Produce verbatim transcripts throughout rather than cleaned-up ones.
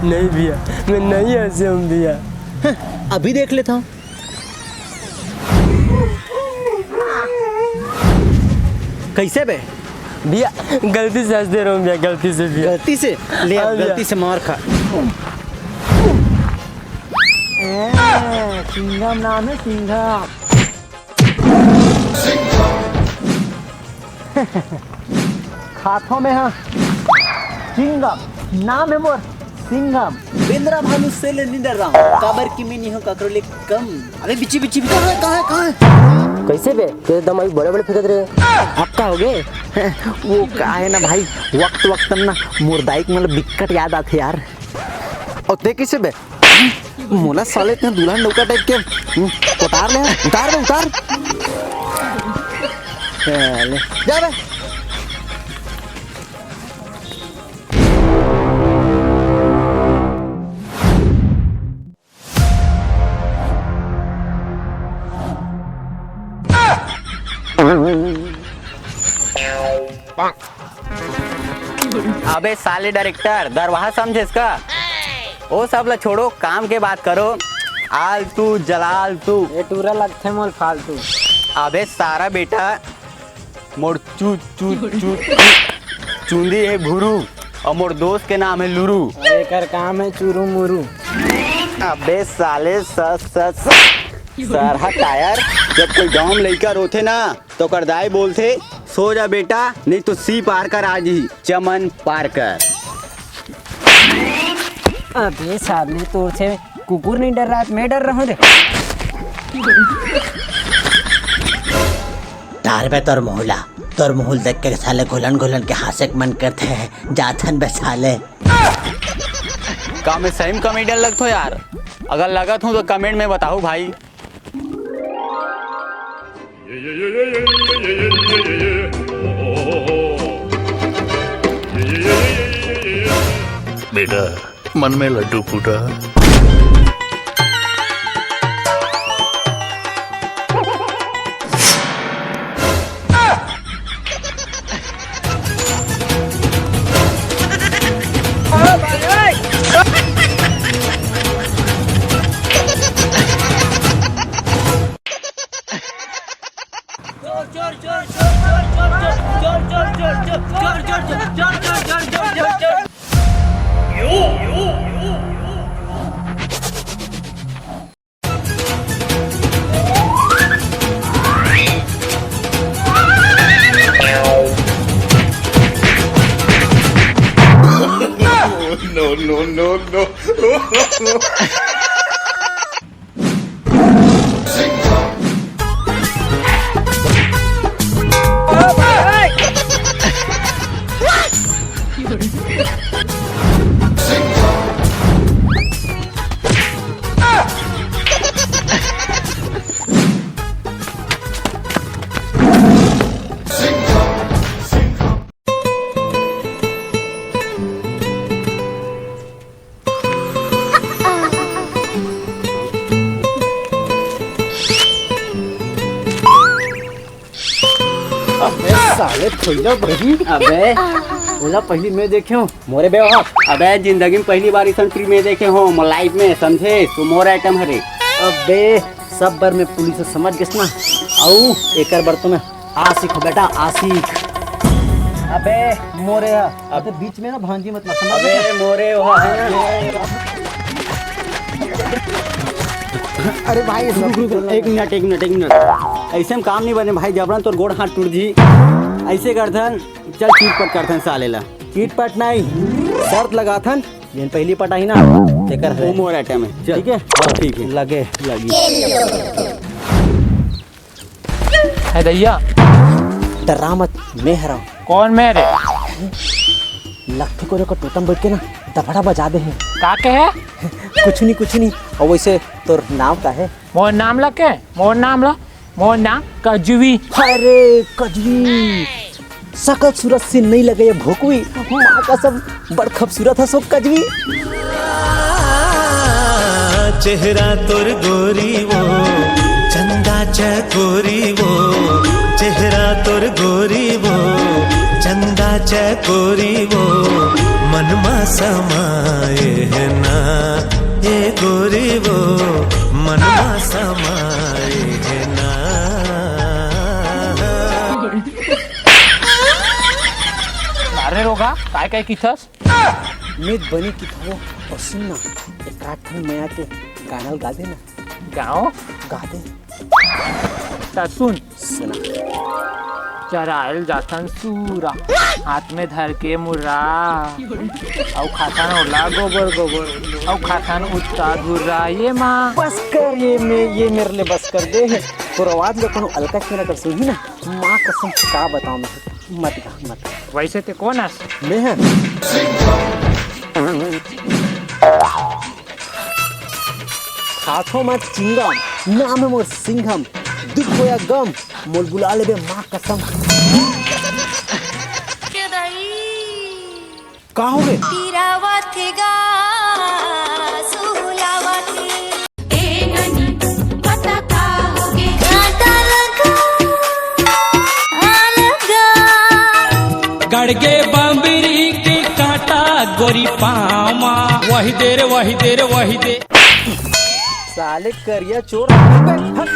नहीं भैया, मैं नहीं हंसे हूँ भैया। अभी देख लेता हूँ। कैसे बे? भैया, गलती से हंस दे रहा हूँ भैया, गलती से भैया। गलती से? ले, हाँ अब भैया। गलती से मार खा। ए, सिंघम नाम है, सिंघम। खाथो में हाँ, सिंघम। नाम है मोर सिंघम। बेंदरा भालू से ले निंदर राम, काबर कि मैं नहीं हूँ ककरो ले कम। अबे बिच्ची, बिच्ची, बिच्ची। कहाँ है, कहाँ है, कहाँ है? कैसे बे? तेरे दमाई बड़े बड़े फेंकत रहे। अब का हो गए? वो का है ना भाई, वक्त वक्त ना मुर्दाई के मतलब बिक्कट याद आथे यार। और ते कैसे बे? मोला साले इतना दुल्हन नौका टाइप के, हम्म, उतार ले, उतार बे, उतार। साले, जा बे। अबे साले डायरेक्टर, दरवाहा समझेस का? ओ सब ला छोड़ो, काम के बात करो। आलतू जलालतू। ये टूरा लगथे मोल फालतू। अबे सारा बेटा, मोर चू चू चू चू- चूंदी है भुरू, और मोर दोस्त के नाम है लुरू। एकर काम है चुरू मुरू। अबे साले स स स सरहा टायर। जब कोई गांव में लइका रोथे ना, तो ओकर दाई बोलथे, "सो जा बेटा, नहीं तो सी पार कर आज ही, चमन पार कर।" अबे साले, तोर से कुकुर नहीं डर रहा, मैं डर रहा हूँ रे। डार बे तोर मुहूं ला, तोर मुहूं देख के साले घुलन घुलन के हांसे के मन करथे, जाथन बे साले। का मैं सही में कॉमेडियन लगथो यार? अगर लगत हूँ तो कमेंट में बताओ भाई। बेटा, मन में लड्डू फूटा। No, no, no, no। अबे साले थोइला बही। अबे, ओला पहली मैं देखे हूँ। मोरे बे ओहा। अबे, जिंदगी में पहली बार इसन फ्री में देखे हूँ, मोर लाइफ में, समझे? तू मोर आइटम हरे। अबे, सब बार मैं पुलिस से समझ गेस ना। अउ एकर बर तो मैं आशिक हूँ बेटा, आशिक। अबे, मोरे हा। अबे, बीच में ना भांजी मत ना, समझ अबे, गेस? मोरे ओहा है ना। अरे भाई, रुक, रुक, रुक, एक मिनट, एक मिनट, एक मिनट। ऐसे में काम नहीं बने भाई, जबरन तोर गोड़ हाथ टूट जी। ऐसे करथन, चल चीट पट करथन साले ला। चीट पट नहीं, शर्त लगाथन, जेन पहली पटाही ना, तेकर वो हरे। मोर आइटम है। चल। ठीक है? हाँ, ठीक है। लगे, लगी। है दैया। डरा मत, मैं हरा। कौन मैं रे? लखी कोरे को टोटम बैठ के ना दफड़ा बजा दे है। का के है? कुछ नहीं, कुछ नहीं। और वैसे तोर नाम का है? मोर नाम ला के? मोर नाम ला, मोर नाम कजवी। अरे कजवी, सकल सूरत से नहीं लगे ये भोकवी। माँ कसम, बड़ खूबसूरत है सो कजवी। चेहरा तोर गोरी वो, चंदा चकोरी वो, चेहरा तोर गोरी वो, चंदा चकोरी वो, मनमा समाए हे ना, ए गोरी वो मनमा समाए हे ना। अरे रोगा, काय काय किथस? मीत बनी किथो। और सुन ना, एक आध ठन मया के गाना ल गा दे ना। गाँव? गा दे। त सुन। सुना। चरायल जाथन सूरा, हाथ में धर के मुर्रा, अउ खाथन ओला गोबर गोबर, अउ खाथन उत्ता धुर्रा, ये माँ। बस कर, ये मे-, ये मेरे लिए बस कर दे। तोर आवाज ल कोनो अलका के ना कर सुनही ना, माँ कसम का बताऊँ मैं, मत गा, मत गा। वैसे ते कोन अस? मैं है। खाथो मैं चिंगम, नाम है मोर सिंघम, दुख होया गम, मोल बुला लेबे माँ कसम। का होगे? पीरावत हे गा, सुहलावत हे। ए ननी, पता का होगे? कांटा लगा, आ लगा। गड़गे बम्बरी के कांटा गोरी पामा। वही दे रे, वही दे रे, वही दे। साले करिया चोर। हट।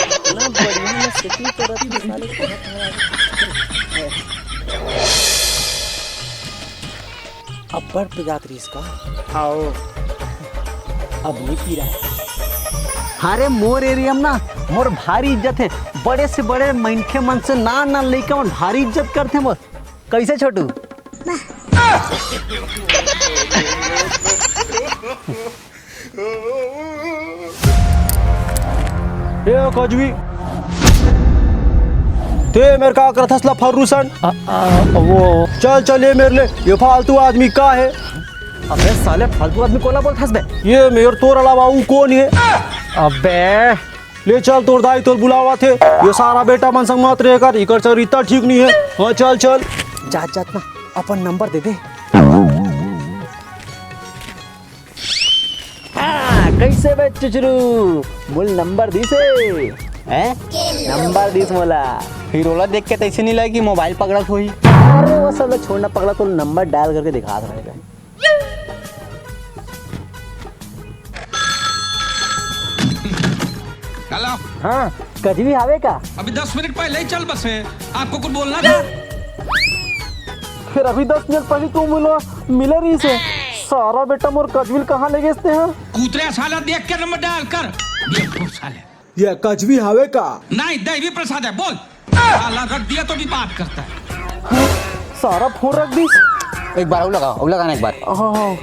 इतना बढ़िया मैं setting करत हूँ, साले कहाँ, कहाँ आ गए? अब्बड़ पिरात रहिस का? हाओ। अब नहीं पी रहा है। अरे मोर area म ना, मोर भारी इज्जत है। बड़े से बड़े मनखे मन से नान नान लइका मन भारी इज्जत करथे मोर। कैसे छोटू? ए कजवी, ते मेर का करथस ला फर्रूसन? आ, आ, वो चल चल, ये मेर ले, ये फालतू आदमी का है? अबे साले, फालतू आदमी कोला बोलथस बे? ये मेर तोर अलावा ऊ कोन है? अबे ले चल, तोर दाई तोर बुलावत हे। ये सारा बेटा मन संग मत रहे कर, इकर चरित्तर ठीक नहीं है। हाँ चल चल। जात जात ना अपन नंबर दे दे। हाँ, कैसे बे चुचरू? मोल नंबर दिस हे? हैं? नंबर दिस मोला। फिर ओला देख के तैसे नहीं लगे कि मोबाइल पकड़त होही। अरे वो सब ला छोड़ना पगला, तो नंबर डायल करके दिखा रहा है। हेलो। हाँ, कजवी हावे का? अभी दस मिनट पहले ही चल बसे, आपको कुछ बोलना था। फिर अभी दस मिनट पहले तू मिलो, मिले रही से। सारा बेटा मोर कजवी ल कहाँ ले गेस ते हैं? कुतरे साला देख के नंबर डायल कर। ये खूब साले। ये कजवी हावे का? नहीं, दैवी प्रसाद है, बोल। साला रख दिया तो भी बात करता है। सारा फोन रख दिस। एक बार और लगाओ, और लगाना एक बार। हाँ, हाँ।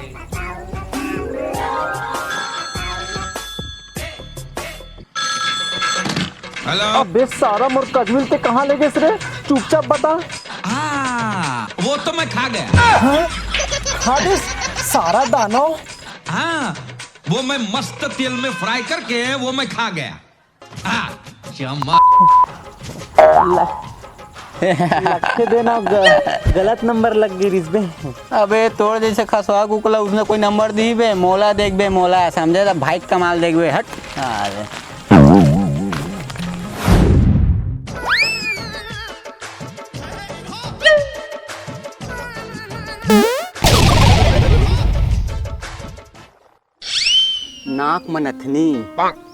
हेलो। अबे सारा मोर कजवी ल ते कहाँ ले गेस रे? चुपचाप बता। हाँ, वो तो मैं खा गया। हाँ? खा दिस सारा दानव? हाँ, वो मैं मस्त तेल में fry करके वो मैं खा गया। हाँ, चमा। ल-, लखे देना ग-, गलत नंबर लग गई रिस बे। अबे तोर जैसे खसवा कुकुला उसने कोई नंबर दी बे, मोला देख बे, मोला समझे त भाई कमाल देख बे, हट। अरे। नाक म नथनी,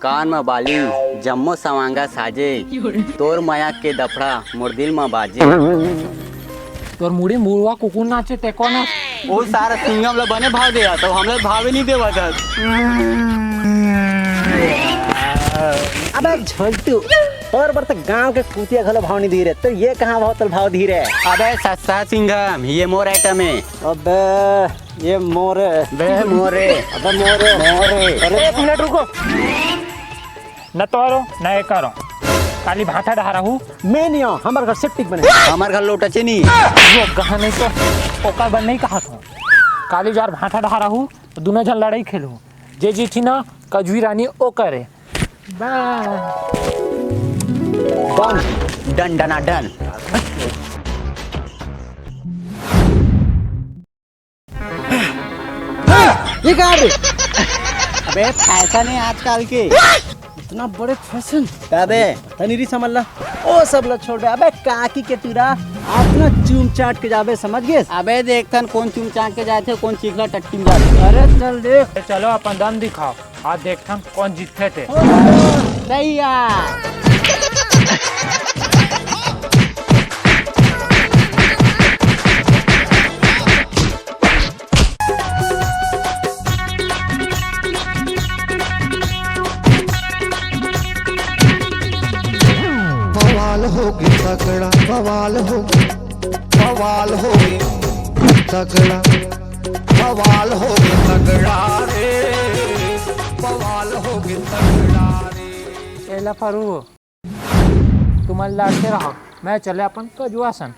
कान म बाली, जम्मो सवांगा साजे। तोर मया के दफड़ा मोर दिल म बाजे। तोर मुड़ी मुड़वा कुकुर नाचे ते कोन? ओ सारा सिंघम ल बने भाव दे, तो हमला भावे नहीं देवा था। अबे झोलटू, तोर बर त गांव के कुतिया घलो भाव नहीं दी रे, तो ये कहाँ भाव तल भाव दी रे? अबे सस्ता सिंघम, ये मोर item है। अबे ये मोरे। बे मोरे। अबे मोरे। मोरे। अरे एक मिनट रुको। न तोरो, न एकरो। काली भाटा डहारा हूँ। मैं नहीं आऊँ, हमारे घर septic बने। हमारे घर लोटा चीनी। वो कहा नहीं तो, ओकर बर नहीं कहा था। काली जार भाटा डहारा हूँ, तो दोनों जन लड़ाई खेलूँ। जे जीती ना, कजवी रानी ओ करे। Done। Done, done, done। ये कहाँ रे? अबे फैशन है आजकल के। इतना बड़े फैशन। अबे, तनी री समझ ला। ओ सब ला छोड़ बे। अबे काकी के टूरा, आज ना चूम चाट के जाबे, समझ गेस? अबे देखथन कोन चूम चाट के जाथे, कोन चीखला टट्टी में जाथे। अरे चल देख। ए, चलो अपन दम दिखाओ, आज देखथन कोन जीतथे ते। सही यार। बवाल होगे तगड़ा, बवाल होगे, बवाल होगे तगड़ा, बवाल होगे तगड़ा रे, बवाल होगे तगड़ा रे। एला फरू, तुमन लड़ते रहो, मैं चले अपन कजुआ सन।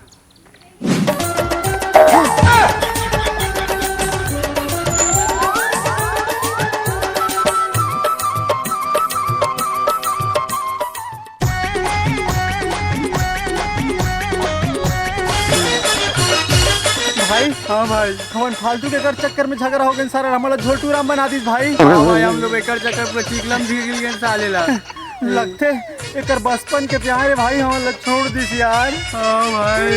भाई, हाँ भाई, हमन फालतू के एकर चक्कर में झगड़ा हो गए सारा, हमला झोलटू राम बना दिस भाई। हाँ भाई, हम लोग एकर चक्कर में चीखला में गिर गिर गए साले ला। लगथे एकर बचपन के प्यार है भाई, हमन ला छोड़ दिस यार। हाँ भाई।